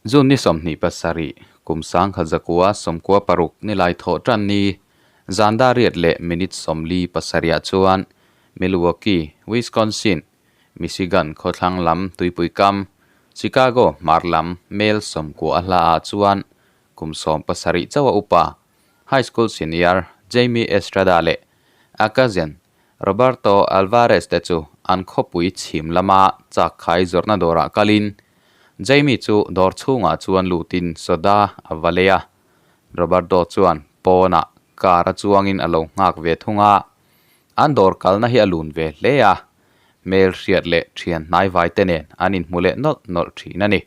June ni 27, kum 1946 nilai thawh tan ni, zan dar riat leh minute 47 ah chuan Milwaukee, Wisconsin, Michigan khawthlang lam tuipui kam, Chicago hmar lam mel 90 a hla ah chuan kum 17 chauh a upa High School senior Jaime Estrada leh a cousin Roberto Alvarez te chu an khawpui chhim lama chak khai zawrhna dawrah kalin Jaime chu dawr chhungah chuan lutin soda a va lei a. Roberto chuan pawnah car a chuangin a lo nghak ve thung a, an dawr kalna hi a lun ve hle a, hmel hriat leh thian hnaivai te nen an inhmu leh nawlh nawlh thin a ni.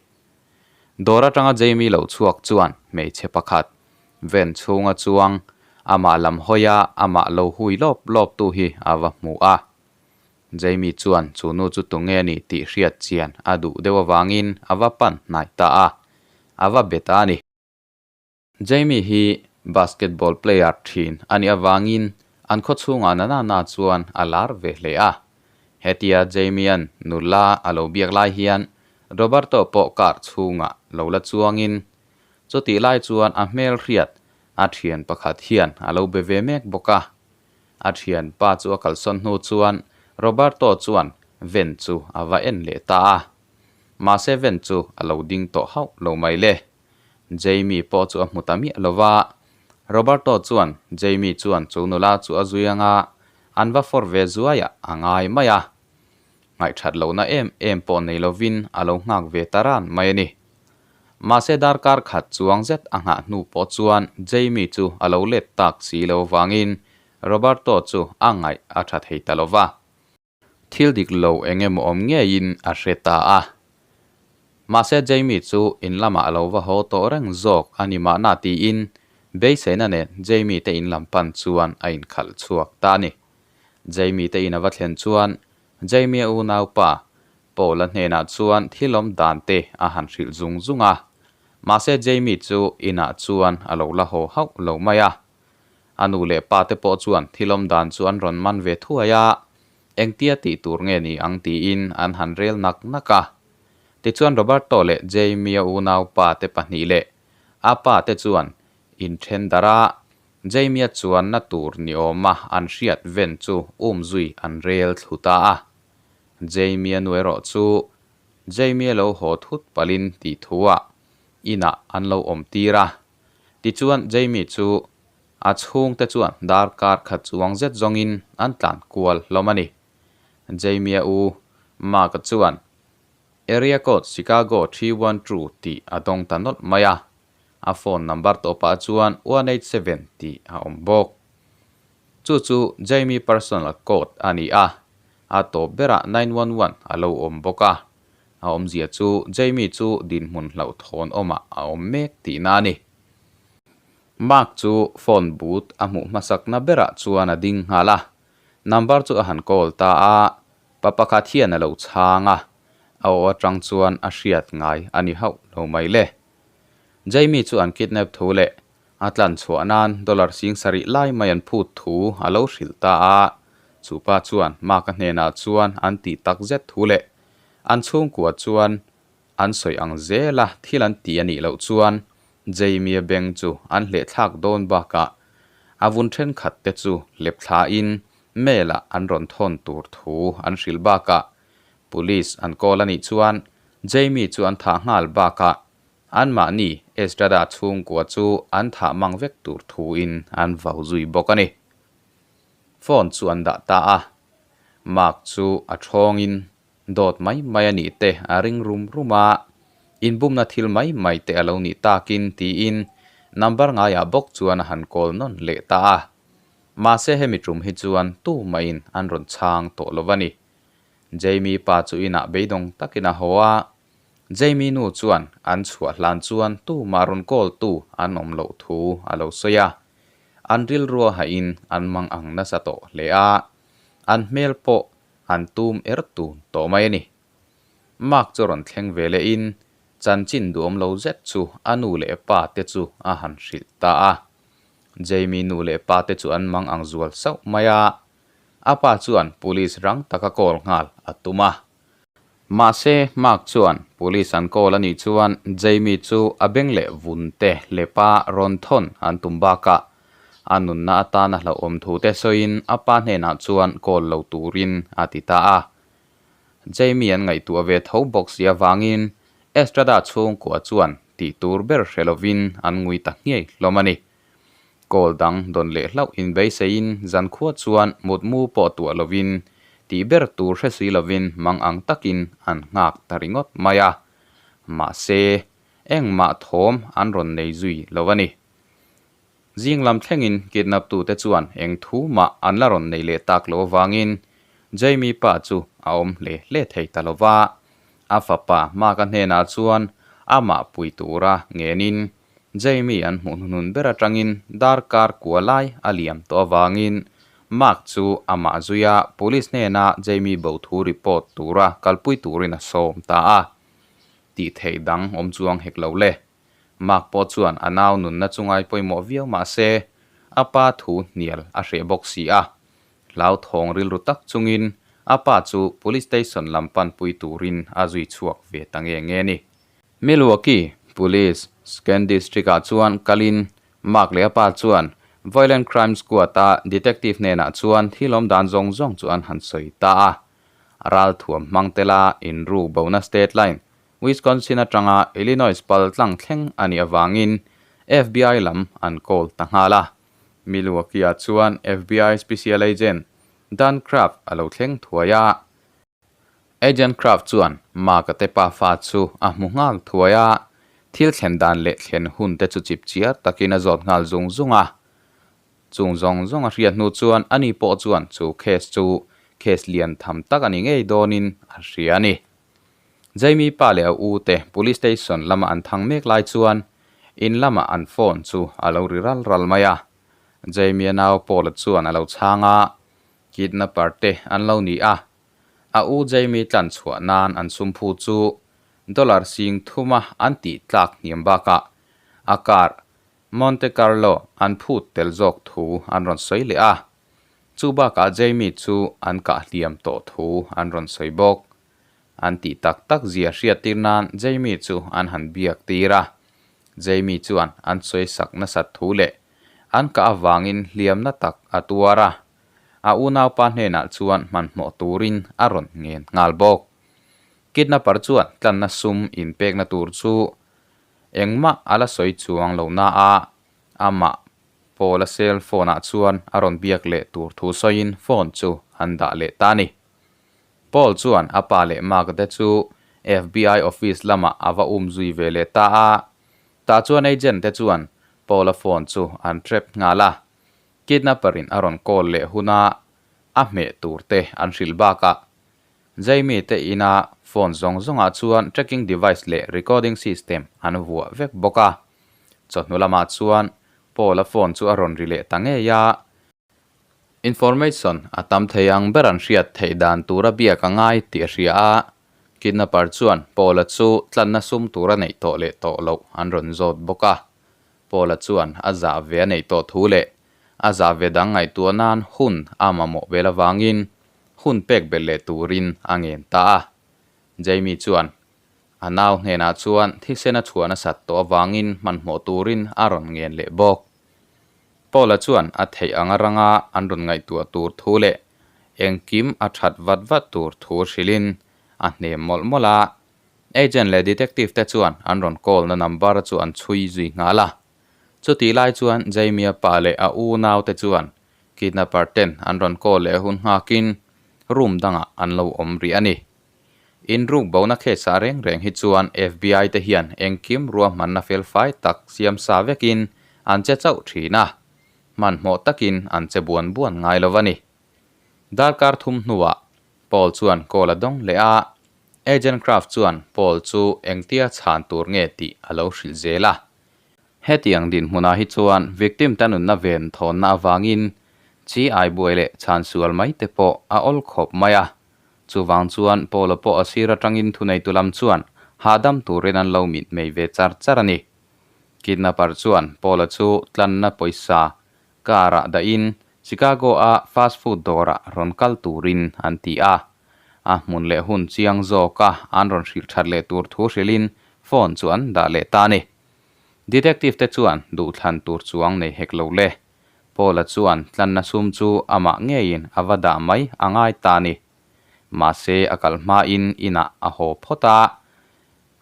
Dawr atanga Jaime lo chhuak chuan hmeichhe pakhat ven chhunga chuang amah lam hawi a amah lo hui lawp lawp tu hi a va hmu a. Jaime chuan chu nu chu tunge a nih tih hriat chian a duh deuh avangin a va pan hnaih ta a, a va be ta a ni. Jaime hi basketball player thin a nih avangin an khaw chhungah na na na chuan a lar ve hle a. Hetia Jaime-a'n nula a lo biak lai hian Roberto pawh car chhungah lo la chuangin chutih lai chuan a hmel hriat a thian pakhat hian a lo be ve mek bawk a. A thianpa chu a kalsawn hnu chuan Roberto chuan ven chu a va en leh ta a. Mahse ven chu a lo ding tawh hauh lo mai le. Jamie pawh chu a hmu ta miah lo va. Roberto chuan Jamie chuan chu nula chu a zui anga an va fawr ve zuai ah a ngai mai a. Ngaihthat lohna em em pawh nei lovin a lo nghak ve ta ran mai a ni. Mahse darkar khat chuang zet a nghah hnu pawh chuan Jamie chu a lo let tak si lo vangin Roberto chu a ngaih a tha thei ta lo va. Thil dik lo eng emaw awm ngeiin a hre ta a. Mahse Jamie chu in lamah a lo va haw tawh reng zawk a ni mahna tiin beiseina nen Jamie te in lam pan chuan a inkhalh chhuak ta a ni. Jamie te in a va thlen chuan Jamie a unaupa Paula hnenah chuan thil awm dan te a han hrilh zung zung a. Mahse Jamie chu inah chuan a lo la haw hauh lo mai a. A nu leh pa te pawh chuan thil awm dan chu an rawn man ve thuai a, engtia tih tur nge ni ang tiin an han rel nak nak a. Tichuan Roberto leh Jamie-a unaupa te pahnih leh a pa te chuan inthen darh a, Jamie-a chuanna tur ni awma an hriat ven chu umzui an rel thlu ta a. Jamie-a nu erawh chu Jamie-a lo haw thut palhin tih thuah inah an lo awm tir a. Tichuan Jamie chu a chhungte chuan darkar khat chuang zet zawngin an tlan kual hlawm a ni. Jamie-a u Mark-a chuan Area code Chicago 312 tih a dawng ta nawlh mai a, a phone number tawpah chuan 187 tih a awm bawk. Chu chu Jamie personal code a ni a, a tawp berah 911 a lo awm bawk a. A awmzia chu Jamie chu dinhmun hlauhthawn awmah a awm mek tihna a ni. Mark chu phone booth a hmuh hmasakna berah chuan a ding nghal a, number chu a han call ta a, pa pakhat hian a lo chhang a, a aw atang chuan a hriat ngai a ni hauh lo mai le. Jamie chu an kidnap thu leh a tlan chhuah nan dollar 7000 lai mai an phut thu a lo hrilh ta a, chu pa chuan Mark-a hnenah chuan an tih tak zet thu leh An chhungkua chuan an sawi ang zel a, thil an ti a nih loh chuan Jamie-a beng chu an hleh thlak dawn bakah a vun thenkhat te chu lep thlain mail-ah an rawn thawn tur thu an hrilh bakah Police an call a nih chuan Jamie chu an thah nghal bakah anmahni Estrada chhungkua chu an thah mang vek tur thuin an vau zui bawk a ni. Phone chu an dah ta a, Mark chu a thawngin dawt mai mai a nih te a ring rum rum a, inbumna thil mai mai te a lo nih takin tiin number ngaiah bawk chuan a han call nawn leh ta a. Mahse hemi tum hi chuan tu mahin an rawn chhang tawh lo a ni. Jamie pa chu inah beidawng takin a haw a, Jamie nu chuan an chhuah hlan chuan tu mah rawn call tu an awm loh thu a lo sawi a. An rilrua hahin an mang ang nasa tawh hle a, an hmel pawh an tum er tun tawh mai a ni. Mark chu rawn thleng ve lehin chanchin duhawm lo zet chu a nu leh pa te chu a han hrilh ta a. Jamie nu leh pa te chu an mang ang zual sauh mai a, a pa chuan police rang taka call nghal a tum a. Mahse, Mark chuan police an call a nih chuan Jamie chu a beng leh vun te hlepa rawn thawn an tum bakah a nunna atana hlauhawm thu te sawiin a pa hnenah chuan call lo turin a ti ta a. Jamie an ngaihtuah ve tho bawk si avangin Estrada chhungkua chuan tih tur ber hre lovin an ngui ta ngei hlawm a ni. Call dang dawn leh hlauh inbeiseiin zankhua chuan mutmu pawh tuah lovin tih ber tur hre si lovin mang ang takin an nghak ta ringawt mai a. Mahse, engmah thawm an rawn nei zui lo a ni. Zing lam thlengin kidnap tute chuan eng thu mah an la rawn nei leh tak lo avangin Jamie pa chu a awm hle hle thei ta lo va. A fapa Mark-a hnenah chuan amah pui tura ngenin Jamie an hmuh hnuhnun ber atangin darkar kua lai a liam tawh avangin Mark chu amah zuia police hnena Jamie bo thu report tura kalpui turin a sawm ta a. Tih theih dang awm chuang hek lo le. Mark pawh chuan a nau nunna chu ngai pawimawh viau mah se, a pa thu hnial a hreh bawk si a. Hlauthawng rilru tak chungin a pa chu police station lam panpui turin a zui chhuak ve ta nge nge ni. Milwaukee Police Second District ah chuan kalin Mark leh a pa chuan Violent Crime Squad a detective hnenah chuan thil awm dan zawng zawng chu an han sawi ta a. Ralthuam hmang tela inruk bona state line Wisconsin atanga Illinois pal tlang thleng a nih avangin FBI lam an call ta nghal a. Milwaukee-ah chuan FBI Special Agent Dan Kraft a lo thleng thuai a. Agent Kraft chuan Mark-a te pafa chu a hmu nghal thuai a, thil thlen dan leh thlen hun te chu chip chiar takin a zawt nghal zung zung a. Chung zawng zawng a hriat hnu chuan ani pawh chuan chu case chu case lian tham tak a ni ngei dawnin a hria a ni. Jamie pa leh a u te police station lama an thang mek lai chuan in lama an phone chu a lo ri ral ral mai a. Jamie-a nau Paul-a chuan a lo chhang a, kidnapper te an lo ni a. A u Jamie tlan chhuah nan an sum phu chu dollar sing thuma an tih tlak hniam bakah a car Monte Carlo an phut tel zawk thu an rawn sawi leh a. Chu bakah Jamie chu an kah hliam tawh thu an rawn sawi bawk. An tih tak tak zia hriat tir nan Jamie chu an han biak tir a. Jamie chuan an sawi sak nasat thu leh an kah avangin hliamna tak a tuar a. A unaupa hnenah chuan hmanhmawh turin a rawn ngen nghal bawk. Kidnapper chuan tlanna sum inpekna tur chu engmah a la sawi chuang lo na a, amah Paul-a cell phone-ah chuan a rawn biak leh tur thu sawiin phone chu an dah leh ta a ni. Paul chuan a pa leh Mark te chu FBI office lamah a va um zui ve leh ta a. Tah chuan agent te chuan Paul-a phone chu an trap nghal a. Kidnapper in a rawn call leh huna a hmeh tur te an hrilh bakah Jamie te ina phone zawng zawngah chuan tracking device leh recording system an vuah vek bawk a. Chawhnu lamah chuan Paul-a phone chu a rawn ri leh ta ngei a. Information a tam thei ang ber an hriat theih dan tura biak a ngai tih a hria a, kidnapper chuan Paula chu tlanna sum tura neih tawh leh tawh loh an rawn zawt bawk a. Paula chuan a zah ve a neih tawh thu leh a zah ve dang ngaihtuah nan hun a mamawh bel avangin hun pek belh leh turin a ngen ta a. Jamie chuan a nau hnenah chuan thisen a chhuah nasat tawh avangin hmanhmawh turin a rawn ngen leh bawk. Paula chuan a theih anga ranga an rawn ngaihtuah tur thu leh engkim a that vat vat tur thu hrilhin a hnem mawlh mawlh a. Agent leh detective te chuan an rawn call na number chu an chhui zui nghal a. Chutih lai chuan Jamie-a pa leh a unau te chuan kidnapper ten an rawn call leh hun nghakin room dangah an lo awm rih a ni. Inruk bona case ah reng reng hi chuan FBI te hian engkim ruahmanna felfai tak siam sa vekin an che chauh thin a, hmanhmawh takin an che buan buan ngai lo a ni. Darkar thum hnuah Paul chuan call a dawng leh a, Agent Kraft chuan Paul chu engtia chhan tur nge tih a lo hrilh zel a. Hetiang dinhmunah hi chuan victim te nunna ven thawnna avangin chi ai buai leh chhan sual mai te pawh a awl khawp mai a. Chuvang chuan Paula pawh a sir atangin thuneitu lam chuan hahdam turin an lo mit mei ve char char a ni. Kidnapper chuan Paula chu tlanna pawisa car ah dahin Chicago-a fast food dawrah rawn kal turin an ti a. A hmun leh hun chiang zawka an rawn hrilh that leh tur thu hrilhin phone chu an dah leh ta a ni. Detective te chuan duhthlan tur chuang nei hek lo le. Paul-a chuan tlanna sum chu amah ngeiin a va dah mai a ngai ta a ni. Mahse a kal hmain inah a haw phawt a.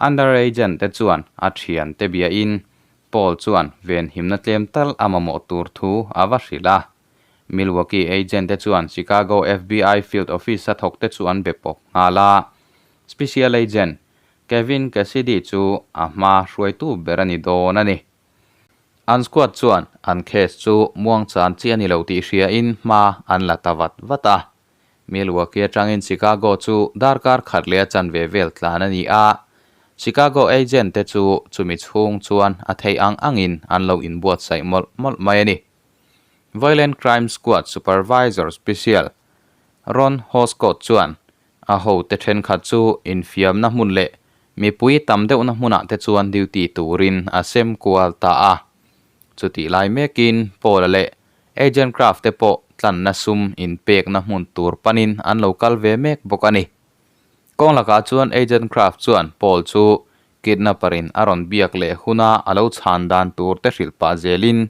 Under agent te chuan a thian te biain Paul chuan venhimna tlem tal a mamawh tur thu a va hrilh a. Milwaukee agent te chuan Chicago FBI field office a thawk te chu an be pawp nghal a. Special agent Kevin Cassidy chu a hma hruaitu ber a ni dawn a ni. An squad chuan an case chu muangchan chi a ni lo tih hriain hma an la ta vat vat a. Milwaukee atangin Chicago chu darkar khat leh a chanve vel tlan a ni a. Chicago agent te chu chumi chhung chuan a theih ang angin an lo inbuatsaih mawlh mawlh mai a ni. Violent Crime Squad Supervisor Special Ron Hoscott chuan a hote thenkhat chu infiamna hmun leh mipui tam deuhna hmunah te chuan duty turin a sem kual ta a. Chutih lai mekin Paul-a leh Agent Craft te pawh tlanna sum inpekna hmun tur panin an lo kal ve mek bawk a ni. Kawng lakah chuan Agent Craft chuan Paul chu kidnapper-in a rawn biak leh huna a lo chhan dan tur te hrilh pah zelin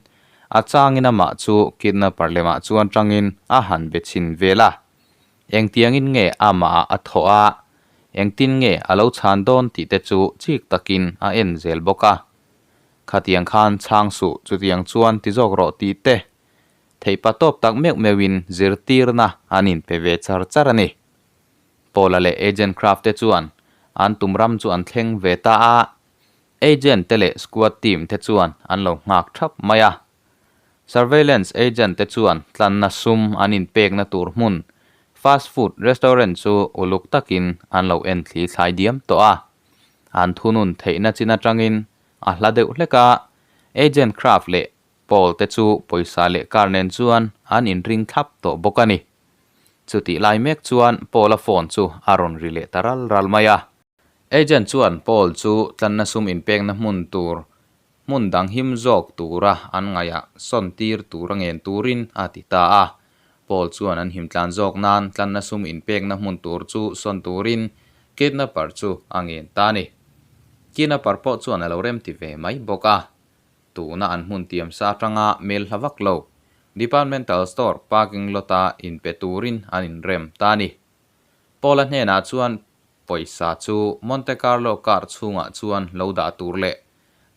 a changin amah chu kidnapper lemah chuan tangin a han be chhin vel a. Engtiangin nge amahah a thawh a, engtin nge a lo chhan dawn tih te chu chik takin a en zel bawk a. Khatiang khan chhang suh chutiang chuan ti zawk rawh tih te theihpa tawp tak meuh meuhin zirtirna an inpe ve char char a ni. Paula leh Agent Craft te chuan an tum ram chu an thleng ve ta a, Agent te leh Squad team te chuan an lo nghak thap mai a. Surveillance agent te chuan tlanna sum an inpekna tur hmun fast food restaurant chu uluk takin an lo en thli thlai diam tawh a. An thunun theihna chin atangin a hla deuh hlek a, Agent Craft leh Paul te chu pawisa leh car nen chuan an inring thlap tawh bawk a ni. Chutih lai mek chuan Paul-a phone chu a rawn ri leh ta ral ral mai a. Agent chuan Paul chu tlanna sum inpekna hmun tur hmun dang him zawk tura an ngaihah sawn tir tura ngen turin a ti ta a. Paul chuan an him tlan zawk nan tlanna sum inpekna hmun tur chu sawn turin kidnapper chu a ngen ta a ni. Kidnapper pawh chuan a lo remti ve mai bawk a. Tuna an hmun tiam sa atanga mel hla vak lo, departmental store parking lot-a inpe turin an inrem ta a ni. Paul-a hnenah chuan pawisa chu Monte Carlo car chhungah chuan lo dah tur leh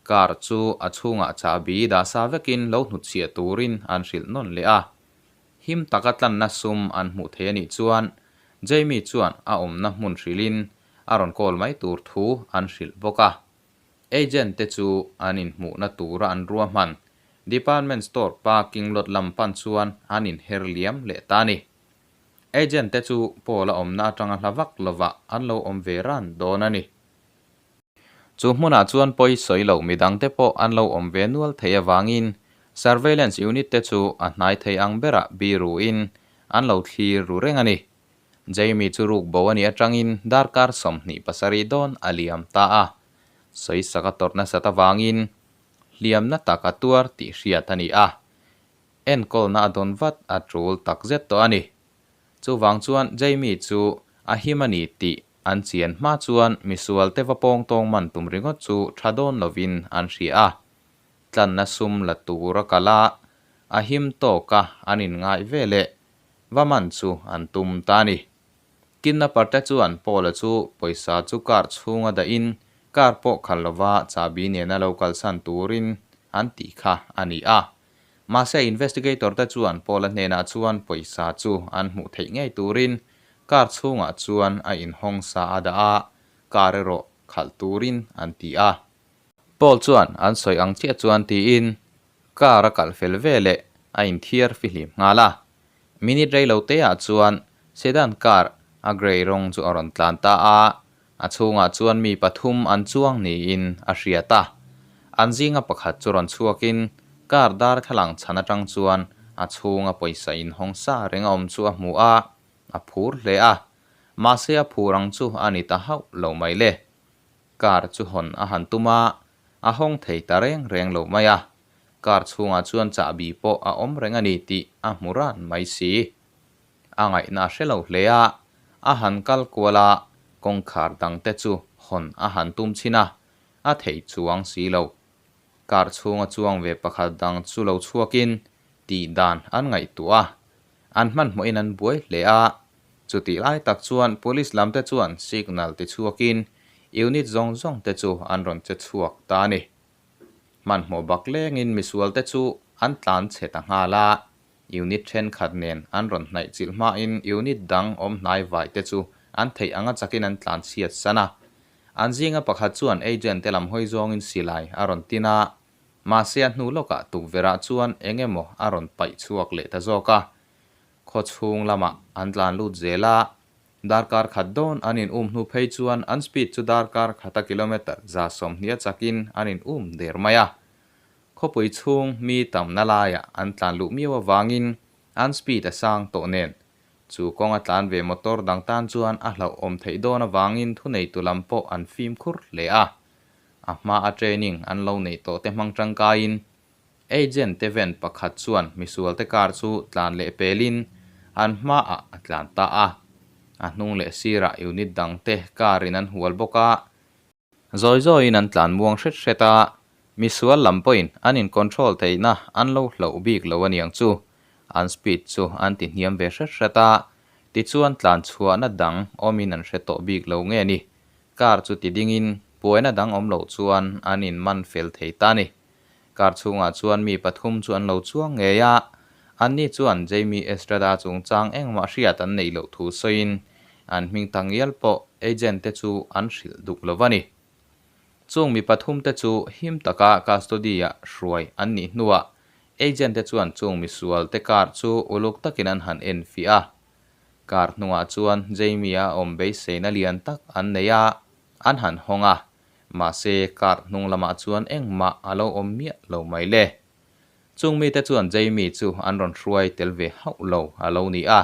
car chu a chhungah chahbi dah sa vekin lo hnutchhiah turin an hrilh nawn leh a. Him taka tlanna sum an hmuh thei a nih chuan Jamie chuan a awmna hmun hrilhin a rawn call mai tur thu an hrilh bawk a. Agent te chu an inhmuhna tura an ruahman department store parking lot lam pan chuan an inher liam leh ta a ni. Agent te chu Paul a awmna atanga hla vak lovah an lo awm ve ran dawn a ni. Chu hmunah chuan pawi sawi loh midang te pawh an lo awm ve nual thei avangin Surveillance Unit te chu a hnai thei ang berah biruin an lo thlir ru reng a ni. Jamie chu ruk bo a nih atangin darkar 27 dawn a liam ta a. Sawisak a tawrh nasat avangin hliamna tak a tuar tih hriat a ni a. Enkawlna a dawn vat a tul takzet tawh a ni. Chuvang chuan Jamie chu a him a ni tih an chian hma chuan misual te va pawng tawng man tum ringawt chu tha dawn lovin an hria a. Tlanna sum la tur a kal a, a him tawk a an inngaih ve leh va man chu an tum ta a ni. Kidnapper te chuan Paul-a chu pawisa chu car chhunga dahin car pawh khalh lova chahbi nena lo kalsan turin an tih kha a ni a. Mahse investigator te chuan Paul-a hnenah chuan pawisa chu an hmuh theih ngei turin car chhungah chuan a inhawng sa a dah a, car erawh khalh turin an ti a. Paul chuan an sawi ang chiah chuan tiin car a kalh fel ve leh a inthiar fihlim nghal a. Minute rei lo te ah chuan sedan car a grey rawng chu a rawn tlan ta a, a chhungah chuan mi pathum an chuang niin a hriat a. An zinga pakhat chu rawn chhuakin car darthlalang chhan atang chuan a chhunga pawisa inhawng sa reng a awm chu a hmu a, a phur hle a. Mahse a phur ang chu a ni ta hauh lo mai le. Car chu hawn a han tum a, a hawng thei ta reng reng lo mai a. Car chhungah chuan chahbi pawh a awm reng a ni tih a hmu ran mai si. A ngaihna a hre lo hle a, A han kal kual a, kawngkhar dangte chu hawn a han tum chhin a, a thei chuang si lo. Car chhunga chuang ve pakhat dang chu lo chhuakin tih dan an ngaihtuah a, an hmanhmawhin an buai hle a. Chutih lai tak chuan police lamte chuan signal ti chhuakin unit zawng zawng te chu an rawn che chhuak ta a ni. Hmanhmawh bak lengin misualte chu an tlan chhe ta nghal a, unit thenkhat nen an rawn hnaih chilh hmain unit dang awm hnai vai te chu an theih anga chakin an tlan chhiat san a. An zinga pakhat chuan agent te lam hawi zawngin silai a rawn tin a, mahse a hnu lawkah tukverhah chuan eng emaw a rawn paih chhuak leh ta zawk a. Khaw chhung lamah an tlan lut zel a, darkar khat dawn an in um hnu phei chuan an speed chu darkar khata kilometer 120 chakin an in um der mai a. Khawpui chhung mi tamna laiah an tlan luh miau avangin an speed a sang tawh nen, chu kawnga tlan ve motor dang tan chuan a hlauhawm theih dawn avangin thuneitu lam pawh an fimkhur hle a. A hmaa training an lo neih tawh te hmang tangkaiin Agent te van pakhat chuan misualte car chu tlan leh pelin an hmaah a tlan ta a. A hnung leh sirah unit dang te car in an hual bawk a. Zawi zawiin an tlan muang hret hret a, misual lam pawhin an in control theihna an lo hloh bik lo aniang chu. An speed chu an ti hniam ve hret hret a, tichuan tlan chhuahna dang awmin an hre tawh bik lo nge ni. Car chu ti dingin buaina dang awm loh chuan an in man fel thei ta a ni. Car chhungah chuan mi pathum chu an lo chuang ngei a, anni chuan Jamie Estrada chungchang engmah hriat an neih loh thu sawiin an hming ta ngial pawh agent te chu an hrilh duk lo a ni. Chung mi pathum te chu him taka custody-ah hruai an nih hnuah agent te chuan chung misual te car chu uluk takin an han enfiah a. Car hnungah chuan Jamie-a awm beiseina lian tak an nei a, an han hawng a. Mahse, car hnung lamah chuan engmah a lo awm miah lo mai le. Chung mite chuan Jamie chu an rawn hruai tel ve hauh lo a lo ni a.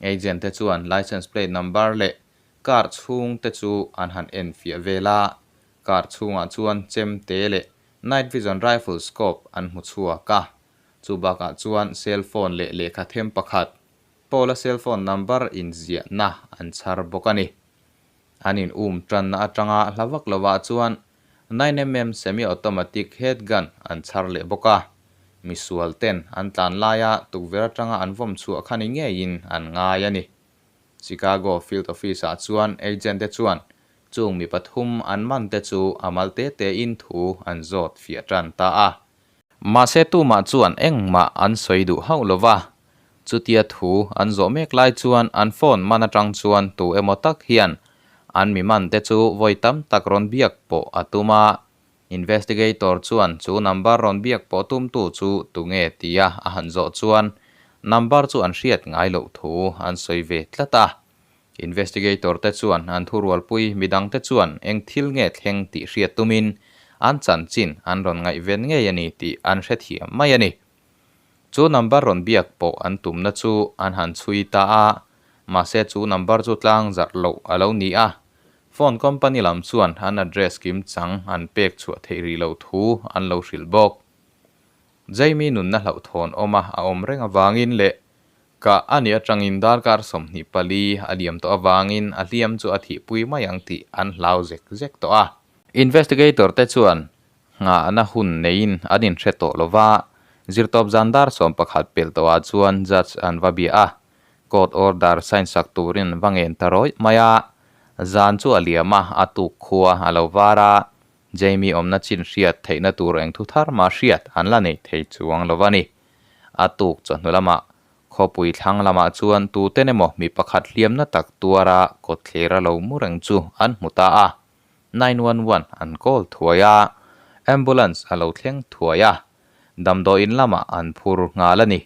Agent te chuan license plate number leh car chhung te chu an han en fiah vel a. Car chhungah chuan chem te leh night vision rifle scope an hmu chhuak a. Chu bakah chuan cell phone leh lehkha them pakhat, Paul-a cell phone number inziahna an chhar bawk a ni. An in um tanna atanga hla vak lovah chuan 9mm semi-automatic head gun an chhar leh bawk a, misual ten an tlan laia tukverh atanga an vawm chhuah kha ni ngeiin an ngai a ni. Chicago Field Office-ah chuan agent te chuan chung mi pathum an man te chu a mal te tein thu an zawt fiah tan ta a. Mahse tumah chuan engmah an sawi duh hauh lova, Chutia thu an zawh mek lai chuan an phone man atang chuan tu emaw tak hian an mi man te chu vawi tam tak rawn biak pawh a tum a. Investigator chuan chu number rawn biak pawh tumtu chu tunge tia a han zawh chuan number chu an hriat ngai loh thu an sawi ve tlat a. Investigator te chuan an thurualpui midang te chuan eng thil nge thleng tih hriat tumin an chanchin an rawn ngaihven ngei a ni tih an hrethiam mai a ni. Chu number rawn biak pawh an tumna chu an han chhui ta a, mahse chu number chu tlang zarh loh a lo ni a. Phone company lam chuan an address kim chang an pek chhuah theih rih loh thu an lo hrilh bawk. Jamie nunna hlauhthawn awma a awm reng avangin leh kah a nih atangin darkar 24 a liam tawh avangin a hliam chu a thihpui mai ang tih an hlau zek zek tawh a. Investigator te chuan Nghahna hun neiin an inhre tawh lo va, zirtawp zan dar 11 pelh tawhah chuan judge an va bia a, court order sign sak turin an va ngen ta rawih mai a. Zan chu a liam a, a tuk khua a lo var a, Jamie awmna chin hriat theihna tur eng thu thar mah hriat an la nei thei chuang lo va ni. A tuk chawhnu lamah khawpui thlang lamah chuan tuten emaw mi pakhat hliamna tak tuara kawtthler a lo mu reng chu an hmu ta a. 911 an call thuai a, ambulance a lo thleng thuai a, damdawiin lamah an phur nghal a ni.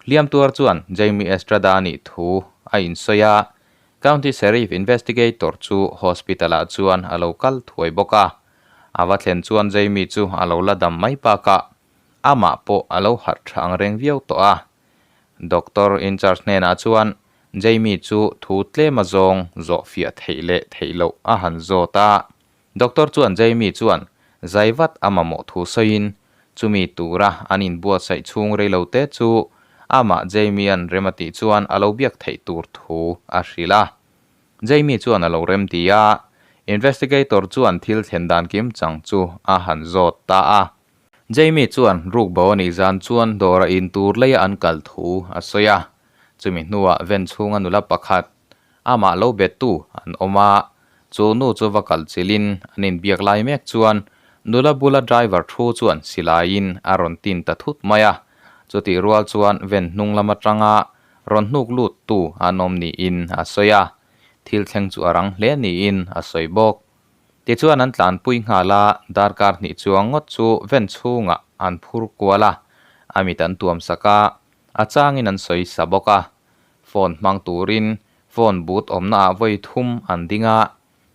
Hliam tuar chuan Jamie Estrada nih thu a insawi a, County Sheriff Investigator chu hospital ah chuan a lo kal thuai bawk a. A va thlen chuan Jamie chu a lo la dam mai bakah amah pawh a lo harh tha ang reng viau tawh a. Doctor in charge hnenah chuan Jamie chu thu tlem a zawng zawh fiah theih leh theih loh a han zawt a. Doctor chuan Jamie chuan zai vat a mamawh thu sawiin chumi tura an inbuatsaih chhung rei lo te chu amah Jamie-a'n rem a tih chuan a lo biak theih tur thu a hrilh a. Jamie chuan a lo rem ti a, investigator chuan thil thlen dan kim chang chu a han zawt ta a. Jamie chuan rukbo a nih zan chuan dawr a in tur leia an kal thu a sawi a, chumi hnuah ven chhunga nula pakhat amah lo bettu an awm a, chu nu chu va kal chilhin an inbiak lai mek chuan nula bula driver thu chuan silaiin a rawn tin ta thut mai a, chutih rual chuan ven hnung lam atanga rawn hnuk lut tu an awm niin a sawi a, thil thleng chu a rang hle niin a sawi bawk. Tichuan an tlanpui nghal a, darkar hnih chuang ngawt chu ven chhungah an phur kual a, a mit an tuam sak a, a changin an sawi sa bawk a. Phone hmang turin phone booth awmna ah vawi thum an ding a,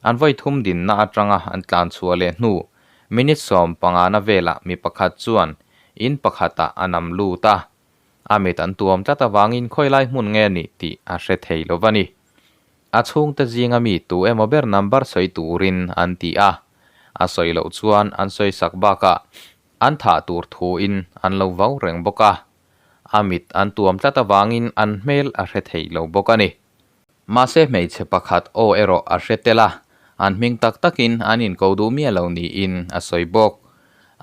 an vawi thum dinna atanga an tlan chhuah leh hnu minute 15 na velah mi pakhat chuan in pakhatah a nam lut a, a mit an tuam tlat avangin khawilai hmun nge ni tih a hre thei lo va ni. A chhungte zinga mi tu emaw ber number sawi turin an ti a, a sawi loh chuan an sawi sak bakah an thah tur thuin an lo vau reng bawk a, a mit an tuam tlat avangin an hmel a hre thei lo bawk a ni. Mahse hmeichhe pakhat aw erawh a hre tel a, an hming tak takin an inko duh miah lo niin a sawi bawk.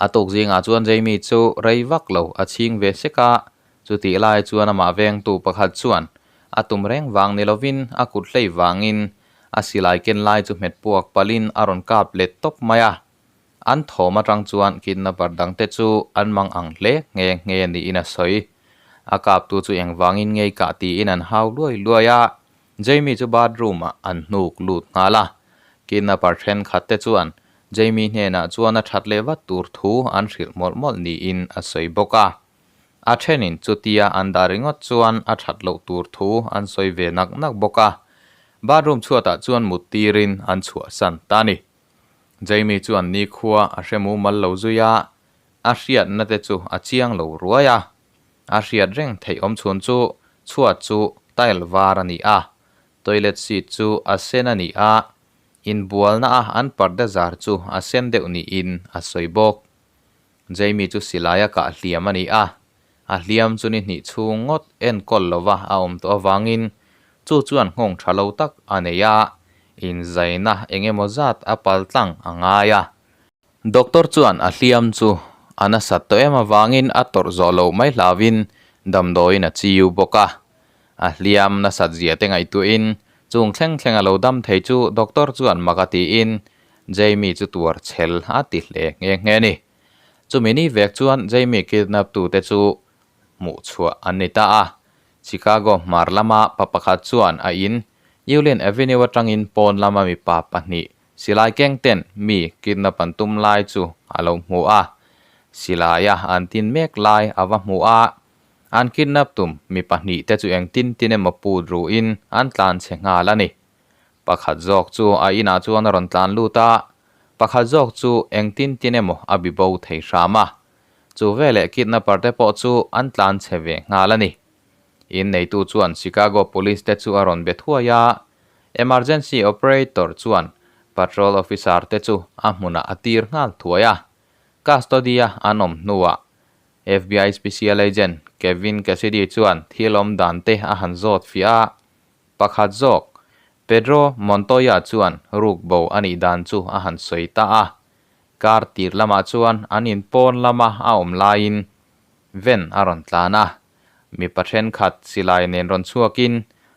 A tuk zingah chuan Jamie chu rei vak lo a chhing ve sek a, chutih lai chuan amah vengtu pakhat chuan a tum reng vang ni lovin a kut hlei vangin a silai ken lai chu hmet puak palhin a rawn kap let tawp mai a. An thawm atang chuan kidnapper dangte chu an mang ang hle nghe nghe niin a sawi. A kaptu chu engvangin ngei kah tiin an hau luai luai a, Jamie chu bathroom ah an hnuk lut nghal a. Kidnapper thenkhat te chuan Jamie hnenah chuan a that leh vat tur thu an hrilh mawlh mawlh niin a sawi bawk a. A thenin chutia an dah ringawt chuan a that loh tur thu an sawi ve nak nak bawk a. Bathroom chhuatah chuan mut tirin an chhuahsan ta a ni. Jamie chuan nikhua a hre mumal lo zui a, a hriatna te chu a chiang lo ruai a. A hriat reng theih awm chhun chu chhuat chu tile var a ni a, toilet seat chu a sen a ni a, inbualna a an parda zar chu a sen deuh niin a sawi bawk. Jamie chu silai a kah hliam a ni a, a hliam chu ni hnih chhung ngawt enkawl lova a awm tawh avangin chu chuan nghawng tha lo tak a nei a, inzaina eng emaw zat a pal tlang a ngai a. Doctor chuan a hliam chu a nasat tawh em avangin a tawrh zawh loh mai hlauhin damdawiin a chiu bawk a. A hliam nasat zia te ngaihtuahin chung thleng thleng a lo dam thei chu doctor chuan mak a tiin Jamie chu tuar chhel a ti hle nghe nghe a ni. Chumi ni vek chuan Jamie kidnap tute chu hmuh chhuah an ni ta a. Chicago hmar lama pa pakhat chuan a in Union Avenue atangin pawn lama mipa pahnih silai keng ten mi kidnap an tum lai chu a lo hmu a. Silaia an tin mek lai a va hmu a. An kidnap tum mi pahnih te chu engtin tin emaw put ruhin an tlan chhe nghal a ni. Pakhat zawk chu a inah chuan a rawn tlan lut a, pakhat zawk chu engtin tin emaw a bi bo thei hram a. Chu veleh kidnapper te pawh chu an tlan chhe ve nghal a ni. Inneitu chuan Chicago Police te chu a rawn be thuai a, emergency operator chuan patrol officer te chu a hmunah a tir nghal thuai a. Custody-a an awm hnuah FBI Special Agent Kevin Cassidy chuan thil awm dan te a han zawt fiah a, Pakhat zawk, Pedro Montoya chuan ruk bo a nih dan chu a han sawi ta a. Car tir lamah chuan an in pawn lama a awm laiin van a rawn tlan a. Mipa thenkhat silai nen rawn chhuakin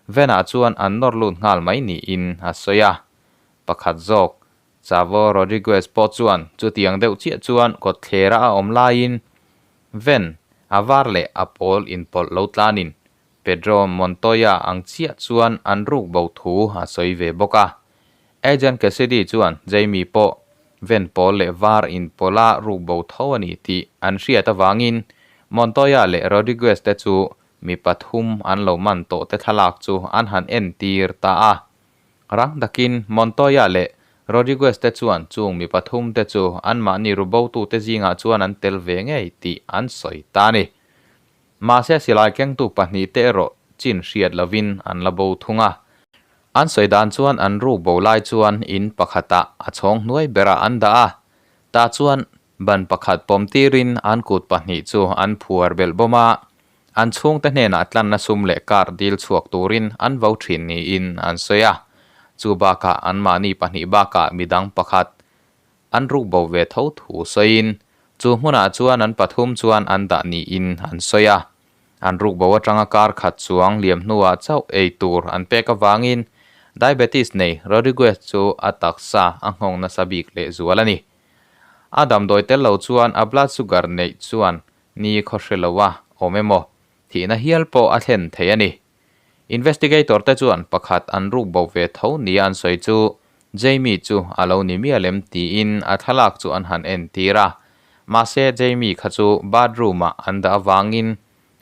van-ah chuan an nawr lut nghal mai niin a sawi a. Pakhat zawk, Chavo Rodriguez pawh chuan chutiang deuh chiah chuan kawtthlera a awm laiin van a var leh a pawl inpawlh lo tlanin Pedro Montoya ang chiah chuan an ruk bo thu a sawi ve bawk a. Agent Cassidy chuan Jamie pawh ven pawl leh var inpawla ruk bo tho a ni tih an hriat avangin Montoya leh Rodriguez te chu mi pathum an lo man tawh te thlalak chu an han entir ta a. Rang takin Montoya leh Rodriguez te chuan chung mi pathum te chu anmahni rubotute zingah chuan an tel ve ngei tih an sawi ta a ni. Mahse silai kengtu pahnihte erawh chin hriat lovin an la bo thung a. An sawi dan chuan an ruk bo lai chuan in pakhatah a chhawng hnuai berah an dah a, tah chuan ban pakhat pawm tirin an kut pahnih chu an phuar belh bawm a, an chhungte hnenah tlanna sum leh car dil chhuak turin an vo thin niin an sawi a. Chu bakah anmahni pahnih bakah midang pakhat an ruk bo ve tho thu sawiin chu hmunah chuan an pathum chuan an dah niin an sawi a. An ruk bo atanga kar khat chuang liam hnuah chauh ei tur an pek avangin diabetes nei Rodriguez chu a taksa a nghawng nasa bik lehzual a ni. A damdawi tel lo chuan a blood sugar neih chuan ni khaw hre lo a awm emaw thihna hial pawh a thlen thei a ni. Investigator te chuan pakhat an ruk bo ve tho nia an sawi chu Jamie chu a lo ni mial em tiin a thlalak chu an han entir a. Mahse Jamie kha chu bathroom ah an dah avangin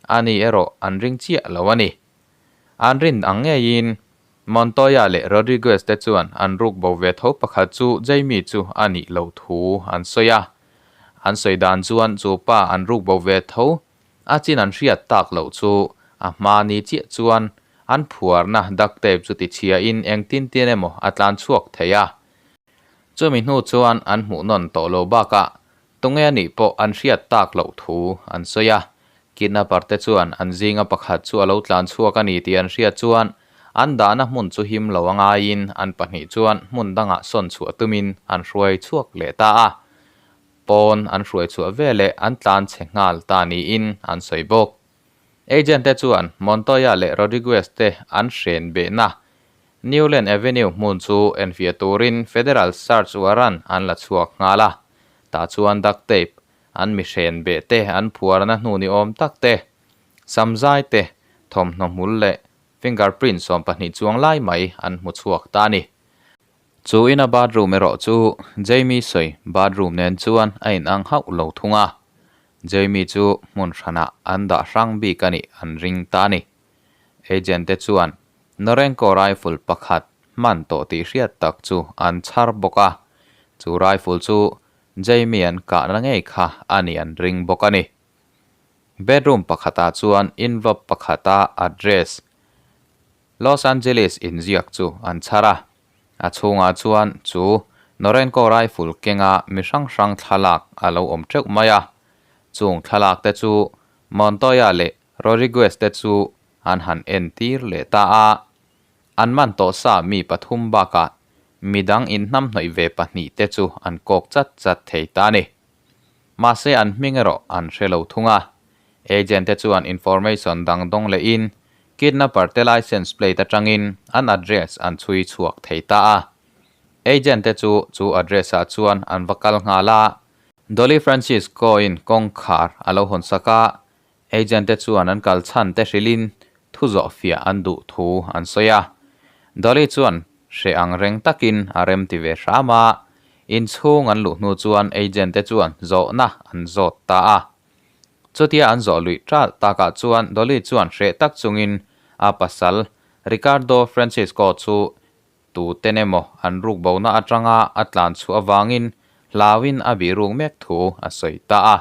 ani erawh an ring chiah lo a ni. An rin ang ngeiin Montoya leh Rodriguez te chuan an ruk bo ve tho pakhat chu Jamie chu a nih loh thu an sawi a. An sawi dan chuan chu pa an ruk bo ve tho A chin an hriat tak loh chu a hma ni chiah chuan an phuarna duct tape chu tichhiain engtin tin emaw a tlan chhuak thei a. Chumi hnu chuan an hmuh nawn tawh lo bakah tunge a nih pawh an hriat tak loh thu an sawi a. Kidnapper te chuan an zinga pakhat chu a lo tlan chhuak a ni tih an hriat chuan an dahna hmun chu him lo a ngaiin an pahnih chuan hmun dangah sawn chhuah tumin an hruai chhuak leh ta a. Pawn an hruai chhuah veleh an tlan chhe nghal ta niin an sawi bawk. Agent te chuan Montoya leh Rodriguez te an hren behna Newland Avenue hmun chu enfiah turin federal search warrant an la chhuak nghal a. Tah chuan duct tape an mi hren beh te an phuarna hnu ni awm tak te, samzai te, thawmhnaw hmul leh fingerprint 12 chuang lai mai an hmu chhuak ta a ni. Chu ina bathroom erawh chu Jamie sawi bathroom nen chuan a inang hauh lo thung a, Jamie chu hmun hranah an dah hrang bik a nih an ring ta a ni. Agent te chuan Norenko rifle pakhat hman tawh tih hriat tak chu an chhar bawk a, chu rifle chu Jamie an kahna ngei kha a nih an ring bawk a ni. Bedroom pakhatah chuan envelope pakhata address Los Angeles inziak chu an chhar a, a chhungah chuan chu Norenko rifle kenga mi hrang hrang thlalak a lo awm teuh mai a. Chung thlalak te chu Montoya leh Rodriguez te chu an han entir leh ta a. An man tawh sa mi pathum bakah midang inhnamhnawih ve pahnih te chu an kawk chat chat thei ta a ni. Mahse an hming erawh an hre lo thung a. Agent te chuan information dang dawng lehin Kidnapper te license plate atangin an address an chhui chhuak thei ta a. Agent te chu chu address ah chuan an va kal nghal a. Dolly Francisco-in kawngkhar a lo hawn sak a, agent te chuan an kal chhan te hrilhin thu zawh fiah an duh thu an sawi a. Dolly chuan hreh ang reng takin a rem ti ve hram a, inchhung an luh hnu chuan agent te chuan zawhna an zawt ta a. Chutia an zawh luih ṭalh takah chuan Dolly chuan hreh tak chungin a pasal Ricardo Francisco chu tuten emaw an ruk bona aṭanga a tlan chhuah avangin hlauin a bih ruk mek thu a sawi ta a.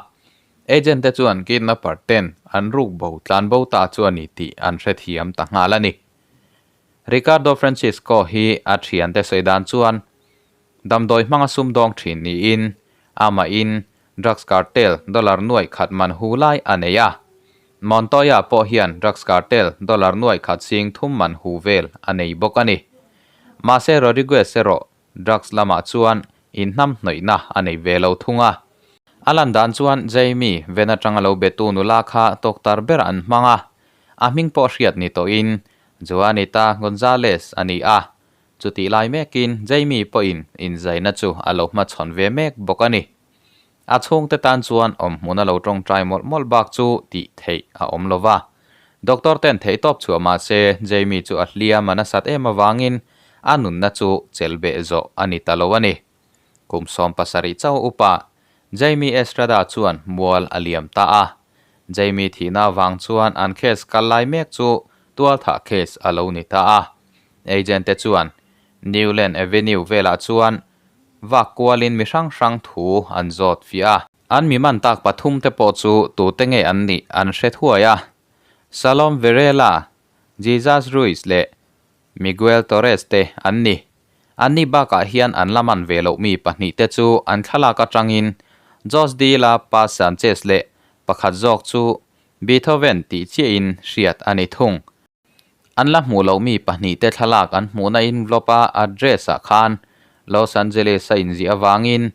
Agent te chuan kidnapper ten an ruk bo tlan bo ta chu a ni tih an hrethiam ta nghal a ni. Ricardo Francisco hi a ṭhiante sawi dan chuan damdawi hmanga sumdawng ṭhin niin amahin Drugs cartel dollar nuaih khat man hu lai a nei a. Montoya pawh hian drugs cartel dollar nuaih khat sing thum man hu vel a nei bawk a ni. Mahse Rodriguez erawh drugs lamah chuan inhnamhnawihna a nei ve lo thung a. A lan dan chuan Jamie ven atanga lo betu nula kha tawktar ber an hmang a, a hming pawh hriat ni tawhin Juanita Gonzalez a ni a. Chutih lai mekin Jamie pawhin inzaina chu a lo hmachhawn ve mek bawk a ni. A chhungte tan chuan awmhmun a lo tawngtai mawlh mawlh bak chu tih theih a awm lo va. Doctor ten theihtawp chhuah mah se Jamie chu a hliam a nasat em avangin a nunna chu chelbeh zawh a ni ta lo a ni. Kum 17 chauh upa Jamie Estrada chuan mual a liam ta a. Jamie thihna avang chuan an case kal lai mek chu tualthah case a lo ni ta a. Agent te chuan Newland Avenue velah chuan vak kualin mi hrang hrang thu an zawt fiah a. An mi man tak pathum te pawh chu tute nge an nih an hre thuai a. Salom Varela, Jesus Ruiz leh Miguel Torres te an ni. Anni bakah hian an la man ve loh mi pahnih te chu an thlalak atangin Jos de la Paz Sanchez leh pakhat zawk chu Beethoven tih chiahin hriat a ni thung. An la hmuh loh mi pahnihte thlalak an hmuhna envelope-a address-ah khan Los Angeles-a inziah avangin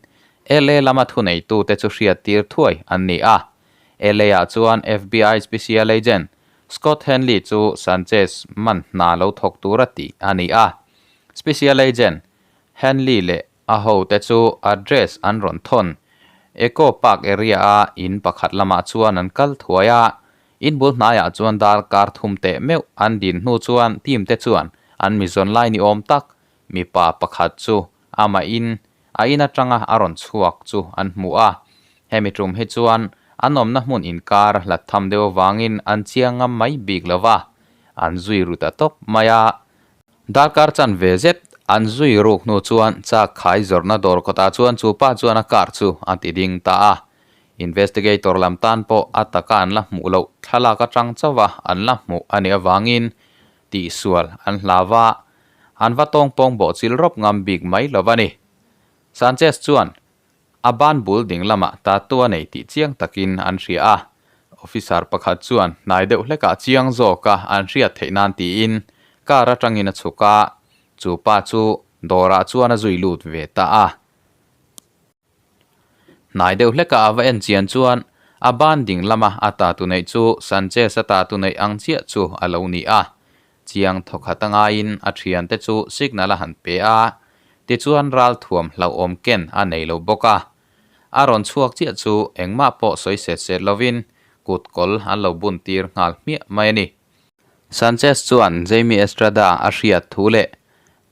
LA lama thuneitute chu hriattir thuai an ni a. LA-ah chuan FBI Special Agent Scott Henley chu Sanchez man hna lo thawk tura tih a ni a. Special Agent Henley leh A hote chu address an rawn thawn. Eco Park area-a in pakhat lamah chuan an kal thuai a, in bul hnaiah chuan darkar thum teh meuh an din hnu chuan team te chuan an mizawn lai ni awm tak mipa pakhat chu amah in a in atanga a rawn chhuak chu an hmu a. Hemi tum hi chuan an awmna hmun inkar hlat tham deuh avangin an chiang ngam mai bik lo va, an zui ru ta tawp mai a. Darkar chan ve zet an zui ruk hnu chuan chak khai zawrhna dawr kawtah chuan chu pa chuan a car chu a ti ding ta a. Investigator lam tan pawh a taka an la hmuh loh thlalak atang chauh a an la hmuh a nih avangin tihsual an hlau a, an va tawngpawng bawh chil rawp ngam bik mai lo a ni. Sanchez chuan A ban bul ding lamah tattoo a nei tih chiang takin an hria a, officer pakhat chuan hnai deuh hlekah chiang zawka an hriat theih nan tiin car atangin a chhuk a, chu pa chu dawrah chuan a zui lut ve ta a. Hnai deuh hlekah a va en chian chuan a ban ding lama a tattoo neih chu Sanchez-a tattoo neih ang chiah chu a lo ni a, Chiang thawkhat a ngaiin a thiante chu signal a han pe a, tichuan ralthuam hlauhawm ken a nei lo bawk a. A rawn chhuak chiah chu engmah pawh sawi set set lovin kut kawl an lo bun tir nghal hmiah mai a ni. Sanchez chuan Jaime Estrada a hriat thu leh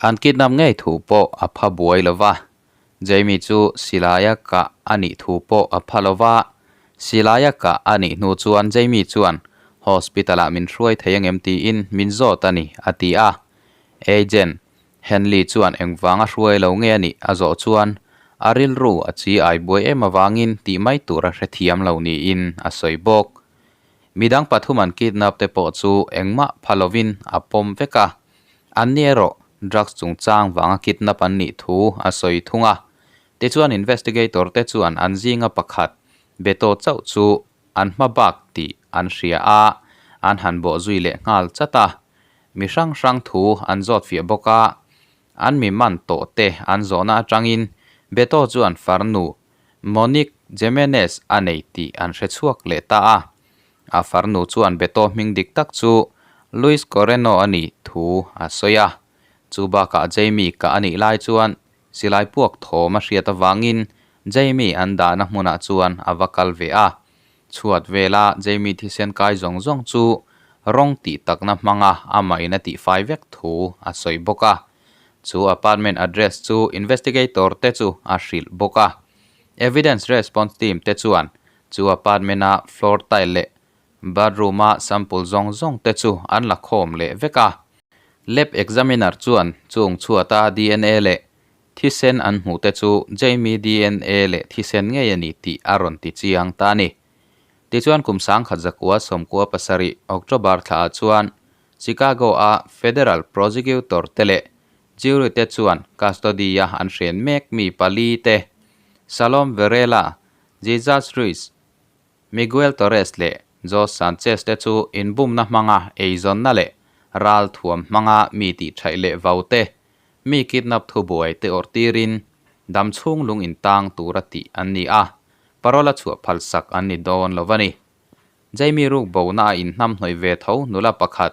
an kidnap ngei thu pawh a pha buai lo va, Jaime chu silaia kah a nih thu pawh a pha lo va, silaia kah a nih hnu chuan Jaime chuan hospital-ah min hruai thei angem tiin min zawt a ni, a ti a. Agent Henley chuan engvanga hruai lo nge a nih a zawh chuan a rilru a chi ai buai em avangin tih mai tur a hrethiam lo niin a sawi bawk. Midang pathum an kidnap te pawh chu engmah pha lovin a pawm vek a, Anni erawh drugs chungchang vanga kidnap an nih thu a sawi thung a. Tichuan investigator te chuan an zinga pakhat Beto chauh chu an hma bak tih an hria a, an han bawh zui leh nghal chat a. Mi hrang hrang thu an zawt fiah bawk a, an mi man tawh te an zawhna atangin Beto chuan farnu Monique Jimenez a nei tih an hre chhuak leh ta a. A farnu chuan Beto hming dik tak chu Luis Coreno a nih thu a sawi a. Chu bakah Jamie kah a nih lai chuan silai puak thawm a hriat avangin Jamie an dahna hmunah chuan a va kal ve a. Chhuat vela Jamie thisen kai zawng zawng chu rawng tih takna hmanga amah in a tihfai vek thu a sawi bawk a. Chu apartment address chu investigator te chu a hrilh bawk a. Evidence response team te chuan Chu apartment-a floor tile leh bathroom-a sample zawng zawng te chu an la khawm leh vek a. Lab examiner chuan chung chhuata dna leh thisen an hmuh te chu Jamie dna leh thisen ngei a ni tih a rawn ti chiang ta a ni. Tichuan kum 1900 97 October thlaah chuan Chicago-a federal prosecutor te leh jury te chuan custody-a an hren mek mi pali te Salom Varela, Jesus Ruiz, Miguel Torres leh Jose Sanchez te chu inbumna hmanga eizawnna leh ral thuam hmanga mi tihṭhaih leh vau te, mi kidnap thubuai te awrh tirin dam chhung lung intang tura tih an ni a, parole a chhuah phalsak an ni dawn lo a ni. Jaime ruk bona a inhnamhnawih ve tho nula pakhat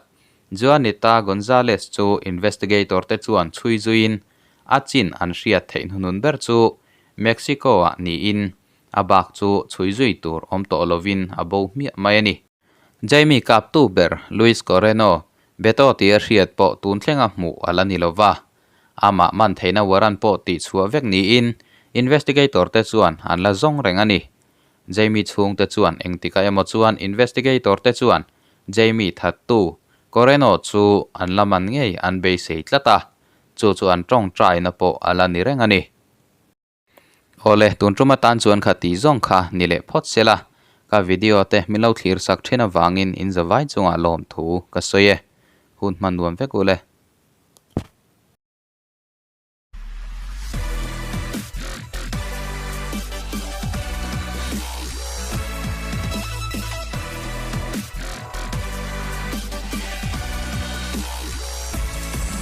Juanita Gonzalez chu investigator te chuan chhui zuiin a chin an hriat theih hnuhnun ber chu Mexico-ah niin a bak chu chhui zui tur awm tawh lovin a bo hmiah mai a ni. Jaime kaptu ber Luis Coreno, Beto tia hriat pawh tun thlenga hmuh a la ni lo va, amah man theihna warrant pawh tihchhuah vek niin investigator te chuan an la zawng reng a ni. Jaime chhungte chuan engtikah emaw chuan investigator te chuan Jaime thattu Coreno chu an la man ngei an beisei tlat a, chu chu an tawngtaina pawh a la ni reng a ni. Awle, tun tum atan chuan kha tih zawng kha ni leh phawt se la, ka video te min lo thlir sak thin avangin in zavai chungah lawmthu ka sawi e. Hun hman nuam vek u le.